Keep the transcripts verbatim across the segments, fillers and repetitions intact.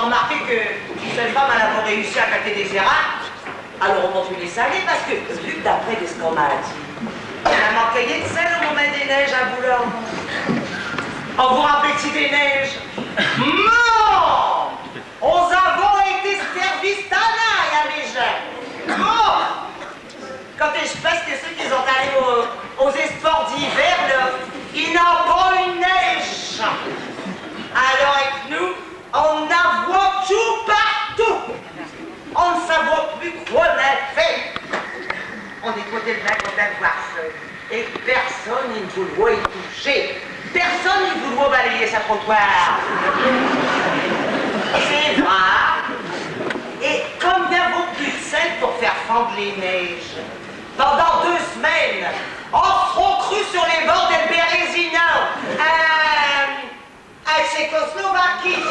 Remarquez que si cheulle femme all' avot réussi à cater des éringues, all' arot pas pu les saler, parce que, vu que d'après de ce qu'in m'a dit, i manquot de sel au momint des neiges à Boulogne. In vous rappelez-vous des neiges ? Non ! In avot été servis à rien, hein, mes gins. Bon ! Quand j' pinse que cheux qui sont allés au, aux sports d'hiver, là, i n'ont pas eu de neige. Alors, avec nous, in avot tout partout. In savot pus quoi in faire. In étoit tell'mint contints d' vir cha. Et personne i n'vouloit y toucher. Personne i n'vouloit balayer sin trottoir. Ch'est vrai. Et comme i n'avot pus d' sel pour faire fonde les neiges, pindant deux semaines, in s'rot crus sur les bords del Bérésina, euh, in Tchécoslovaquie.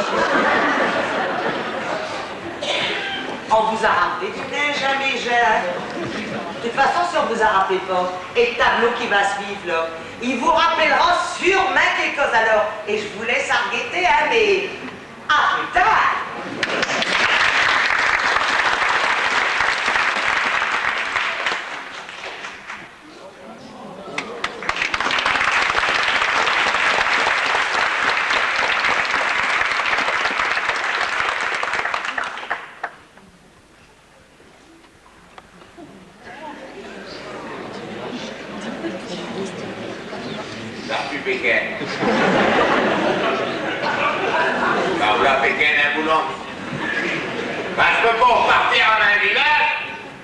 In vous a rappelé des neiges, hein, mes gins ? De toute façon, si in vous a rappelé pas, el tableau qui va suivre, là, i vous rappellera sûremint quéque cose alors. Et j' vous laisse arguetter, hein, mais à pus tard. Parti Pékin. Bah, voilà Pékin, hein, Boulogne. Parce que pour partir à min village,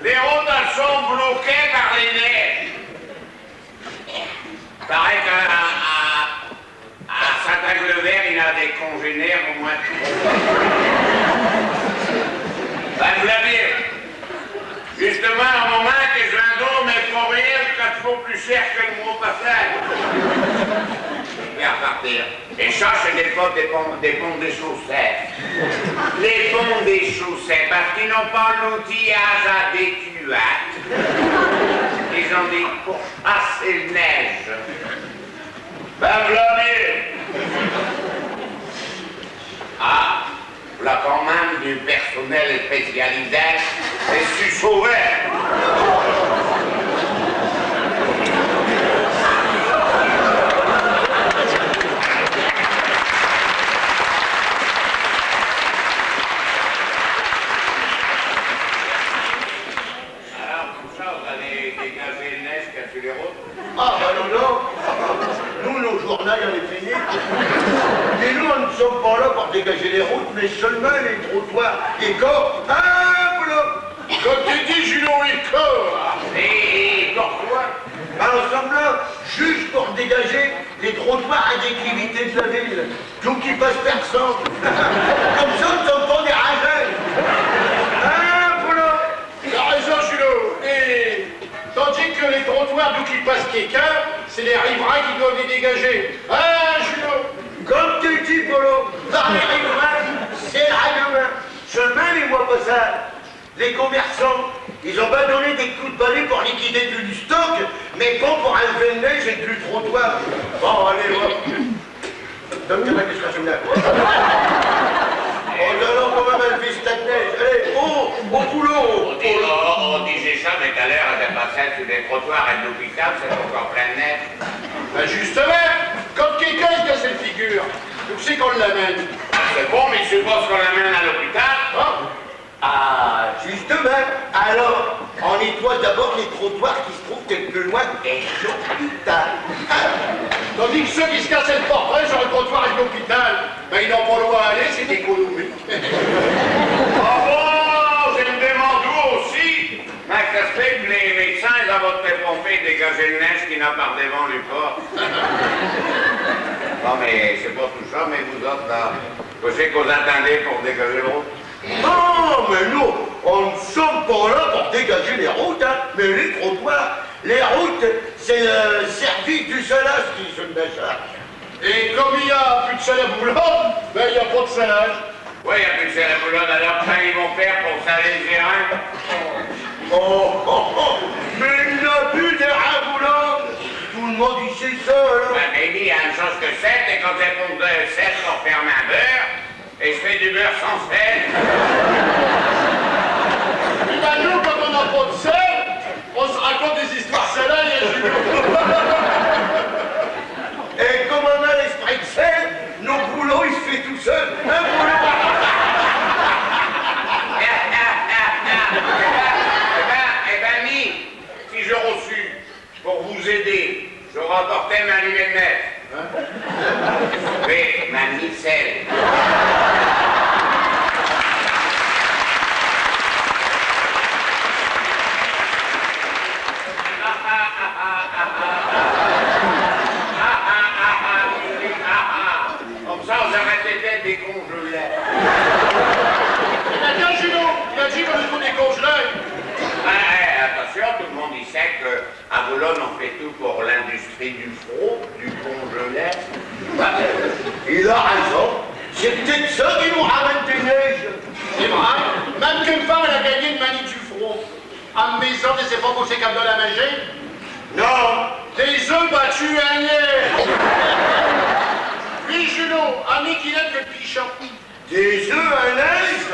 les routes, elles sont bloquées par les neiges. Paraît qu'à, à, à Saint-Aigleuvert, i n'a des congénères au moins. Ben, vous l'avez. Justemint, à un momint, que j' vindos mes fourrières quatre fos pus chères que l' mos passé. J' vas repartir. Et cha, ch'est des fautes des ponts, des ponts des chaussées. Les ponts des chaussées, parce qu'i n'ont pas l'outillage adéquat. I ont des, pour chasser l' neige. Ben, v'là. Ah, v'là quand même du personnel spécialisé, et j' sus sauvé. Alors, comme cha, vous allez dégager l' neige qu'i a su les routes ? Ah, ben non, non. Nous, nos journées, elles sont finies. Et nous, in n' sommes pas là pour dégager les routes, mais seulemint les trottoirs. Et quoi ? Ah, voilà. Comme te dis, Julot, et quoi ? Et, et pourquoi ? Ben, in n' sommes là juste pour dégager les trottoirs à déclivité de la ville, d'où qu'i passe personne. Comme cha, in n' sommes pas dérangés. Ah, voilà. T'as raison, Julot. Et tandis que les trottoirs d'où qu'i passe quéqu'un, ch'est les riverains qui doivent les dégager. Hein, Julot ? Comme te dis, Polo, par les riverains, ch'est l' règlemint. Seulemint, les mois passés, les commerçants, i ont bin donné des coups d' balai pour liquider du stock, mais pas pour inlever l' neige et du trottoir. Bon, allez, hop. Donne-moi tes crachounettes. Oh, nous allons quand même aller visiter la neige. Allez, au, au boulot. In dit, in, in disot cha, mais tout à l'heure, in a passé sur les trottoirs à l'hôpital, ch'est incore plein d' neige. Ben justemint, quand quéqu'un i s' casse el figure, où ch'est qu'in l'amène ? Ch'est bon, mais j' suppose qu'in l'amène à l'hôpital. Ah. Ah, justemint. Alors, in nettoie d'abord les trottoirs qui s' trouvent el pus loin de l'hôpital. Tandis que cheux qui s' cassent el portrait sur el trottoir de l'hôpital, ben, i n'ont pas loin à aller, ch'est économique. Ah bon, j' me demande aussi, mais quo ch' qui s' fait que les médecins, i ont pas prévu de dégager l' neige qu'i n'a par devant leu porte. Non, mais ch'est pas tout cha, mais vous autes, là, quo ch' qui vous attindez pour dégager l' route ? Non, mais nous, in n' sommes pas là pour dégager les routes, hein, mais les trottoirs. Les routes, ch'est l' service du solage qui s'in décharge. Et comme i a pus d' sel à Boulogne, ben, i a pas d' solage. Ouais, i a pus d' sel à Boulogne, alors quo ch' qu'i vont faire pour saler les éringues ? Oh, oh, oh, mais i n'a pus d' éringues à Boulogne. Tout l' monde i sait cha, alors. Ouais, mais i dit, i a eune chose qui est certaine, quand i pond de sel pour faire un beurre, Et je fais du beurre sans sel. Eh ben, nous, quand on n'a pas de sel, on se raconte des histoires salées, hein, Julot. Et comme on a l'esprit de sel, nos boulots, il se fait tout seul. Hein, Julot ? Eh ben, eh ben, mi, si j'auros su pour vous aider, j'aurais apporté ma lumière neuve. Hein ? Oui, ma micelle. Comme ça, on arrête d'être décongelé. Il a dit, Julot, il a dit, moi, je vous décongèle. Ah, eh, attention, tout le monde, il sait que à Boulogne, on fait tout pour l'industrie du frot, du congelé. Il a raison. C'est peut-être ça qui nous ramène des neiges. C'est vrai. Même qu'une femme, elle a gagné une manie du frot. À la maison, tu sais pas quoi c'est qu'elle donne à manger ? Non. Des œufs battus à un lait. Oui, Julot, ami qui aime que le pichon. Des œufs à neige ?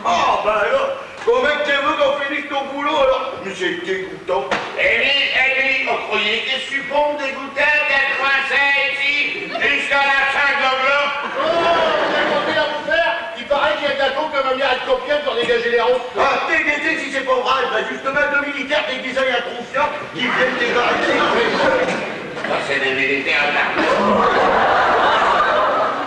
Ah, ben alors, comment que tu veux qu'on finisse ton boulot, alors ? Mais c'est dégoûtant. Eh oui, eh oui, on croyait que je suis bon dégoûtant d'être coincé ici jusqu'à la fin de l'enveloppe. Oh, vous avez compris à vous faire ? Il paraît qu'il y a de la coke comme un miracle copienne pour dégager les routes. Ah, t'es guetté si c'est pas vrai. Ben justement, deux militaires déguisés en croupions qui viennent débarrasser. Ça, c'est des militaires, là.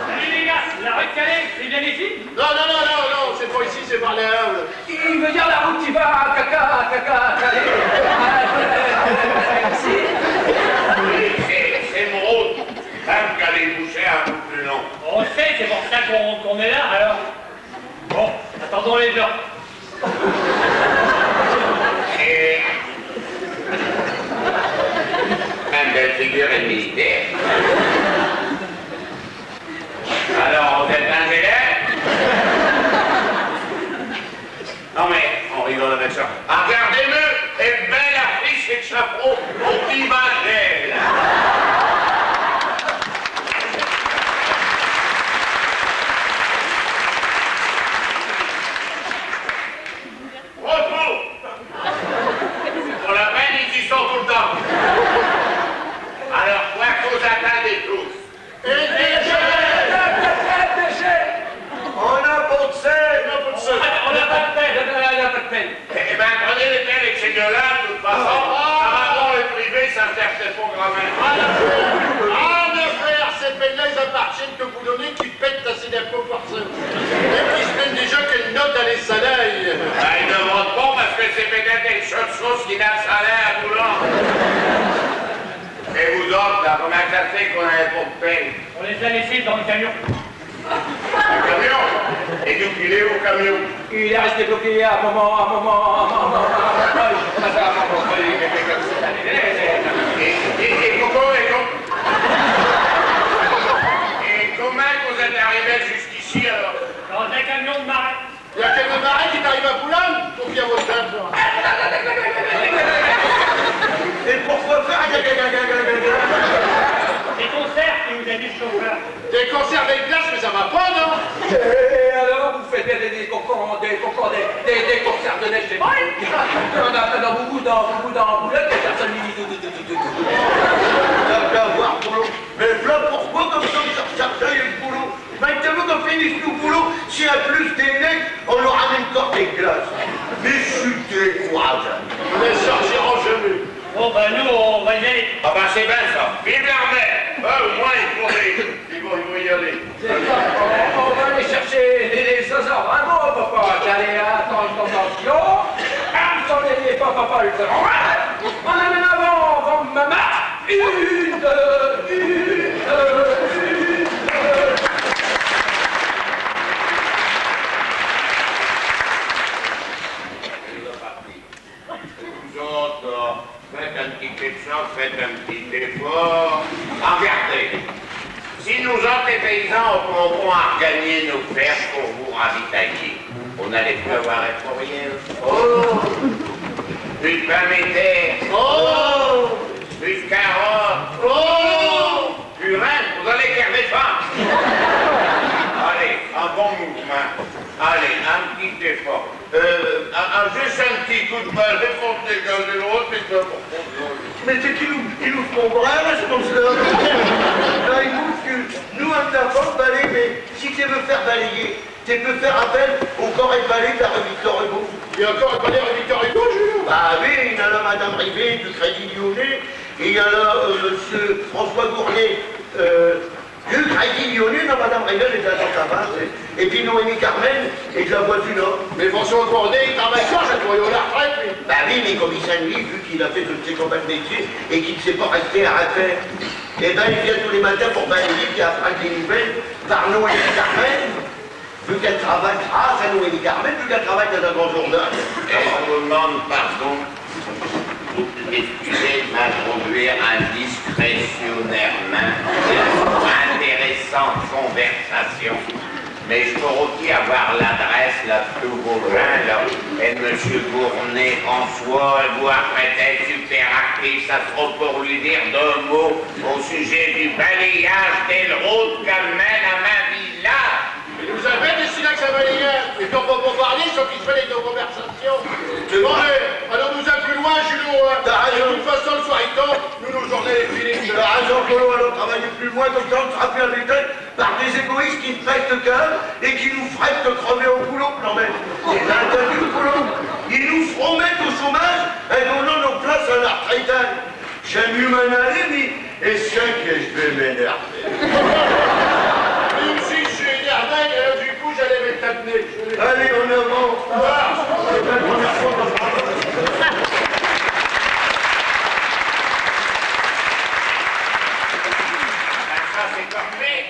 Salut les gars, la rue de Calais, c'est bien ici ? Non, non, non, non, non, c'est pas ici, c'est par là, hein. Il veut dire la route qui va à caca, à caca, à Calais. Ah, euh, euh, euh, ici. Oui, c'est, c'est mon route. Même qu'elle est bouchée un peu plus long. On sait, c'est pour ça qu'on, qu'on est là, alors. Bon, attendons les gens. Et une belle figure et militaire. Alors, vous êtes un élève ? Non, mais on rigole avec ça. Regardez-le, et belle affiche et chapeau, on dit Magel. Repos. Pour la peine, ils y sont tout le temps. Alors, quoi que vous attendez tous, et des jeunes. On n'a pas de sel. On n'a pas de sel. On n'a pas de peine. On n'a pas de peine. Eh ben, prenez les peines et ces deux-là, de toute façon, ah, ça va dans le privé, ça ne sert pas grand-chose. Ah, l'affaire, ah, l'affaire, ces peines-là, ils appartiennent qu'aux Boulonnais qui pètent assez d'impôts par ça. Et puis, ils se plaignent déjà qu'elles notent à les salaires. Ben, ils ne notent pas parce que c'est peut-être une seule chose qui n'a le salaire à Boulogne. Et vous autres, là, comment ça se fait qu'on n'avait pas de paye ? On les a laissés dans le camion. Un camion ? Et d'où qu'il est, au camion ? Il est resté bloqué un moment, un moment, un moment, un moment, un moment, un moment. Et, et, et pourquoi, et com-, et comment vous êtes arrivé jusqu'ici, alors ? Dans un camion de marais. Y a qu'un marin qui t'arrive à Boulogne pour faire votre taf. Et pourquoi faire ? Des conserves, il nous a dit le chauffeur. Des conserves avec glace, mais ça va pas, non ? Et alors, vous faites des, des, des concons, des concons, des, des, des conserves de neige, c'est vrai ? On a fait dans beaucoup, dans beaucoup, dans Boulogne, des personnes, ils disent, de, de, de, de, de. T'as qu'à voir, Boulogne. Mais là, pourquoi comme ça, on cherche à le boulot ? Maintenant qu'on finisse nos boulots, si en plus des neiges, on aura même encore des glaces. Mais je suis découragé. On ne sortira jamais. Bon, ben, nous, on va y aller. Ah ben, c'est bien ça. Vive l'armée. Ben, au moins, il pourrait, il va, il va y aller. C'est ça. On, on va aller chercher les, les, ça, ça, vraiment, on va pas aller attendre dans l'avion. Attendez, pas, pas, pas le temps. On amène avant, avant ma marche. Une, deux, une, deux, une, deux. Vous autres, faites un petit effort, faites un petit effort. Regardez, si nous autres, les paysans, on prend à regagner nos fermes pour vous ravitailler, on a les preuves à rien. Oh, plus de pommes de terre. Oh, plus de carottes. Oh, plus rien, vous allez faire des femmes. Allez, hop. Bon mouvement. Allez, un petit effort. Euh, un, un, juste un petit coup de balai pour dégager l'autre, et puis pour contrôler. Mais c'est qu'il nous, il nous fout en bras, là, ce qu'on se donne. Là, il bouge que nous, on n'a pas de balai, mais si tu veux faire balayer, tu peux faire appel au corps et de balai de la rue Victor Hugo. Il y a un corps et de balai rue Victor Hugo, Julien ? Bah oui, il y a là Madame Rivet du Crédit Lyonnais, et il y a là, euh, monsieur François Gournay, euh, Luc a dit, Lionel, non, Madame Régnier, elle est dans son cabane, et puis Noémie Carmen, et de la voisinage. Mais François Gournay, il travaille pas, je croyais, à la retraite, lui. Bah oui, mais comme il s'ennuie, vu qu'il a fait tous ses combats de métier et qu'il ne sait pas rester à rien faire, eh ben, il vient tous les matins pour balayer, puis apprendre des nouvelles par Noémie Carmen, vu qu'elle travaille, grâce à Noémie Carmen, vu qu'elle travaille dans un grand journal. Et je vous demande pardon. Vous excusez de m'introduire indiscrétionnairement dans une intéressante conversation, mais je peux aussi avoir l'adresse là de tous vos gens, là, et de monsieur Gournay, François, vous après super actif, ça sera pour lui dire deux mots au sujet du balayage des routes qu'elle mène à ma villa. Mais nous avons décidé que ça balayait, et puis on peut pas parler sans qu'il se fait des conversations. Bon, allez, allons-nous plus loin, Julot, hein. T'as raison. De toute façon, le soir il tombe, nous, nos journées, elles finissent. T'as raison, Colo, allons travailler plus loin, comme ça on ne sera plus embêtés par des égoïstes qui ne pètent qu'eux et qui nous frottent crever au boulot. Non mais, t'as entendu, Colo ? Ils nous frottent au chômage en donnant nos places à la retraite. J'aime mieux m'en aller, mais est-ce que je vais m'énerver ? Lui aussi, je suis énervé, et là, du coup, j'allais m'étonner. Allez, en avant. Ah. C'est la première fois qu'on se rencontre. Ah, ça, c'est parfait.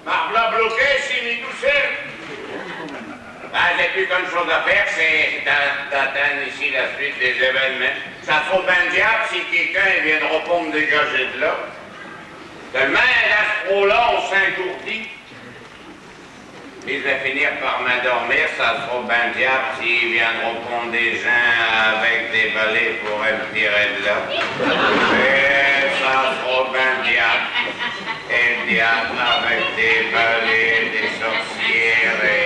M'arv'là bloqué, ichi tout seul. Ben, j'ai plus qu'eune chose à faire, c'est d'a-, d'attendre ichi la suite des événements. Ça s'rot ben diable si quéqu'un i viendrot pas m'dégager d'là. Seulemint, là, ch'trot-là, on s'ingourdit. Pis j'vas finir par m'indormir, ça s'rot ben diable s'i viendrot pas des gins avec des balais pour m'tirer d'là. Et ça s'rot ben diable. Et le diable avec des balais, des sorcières et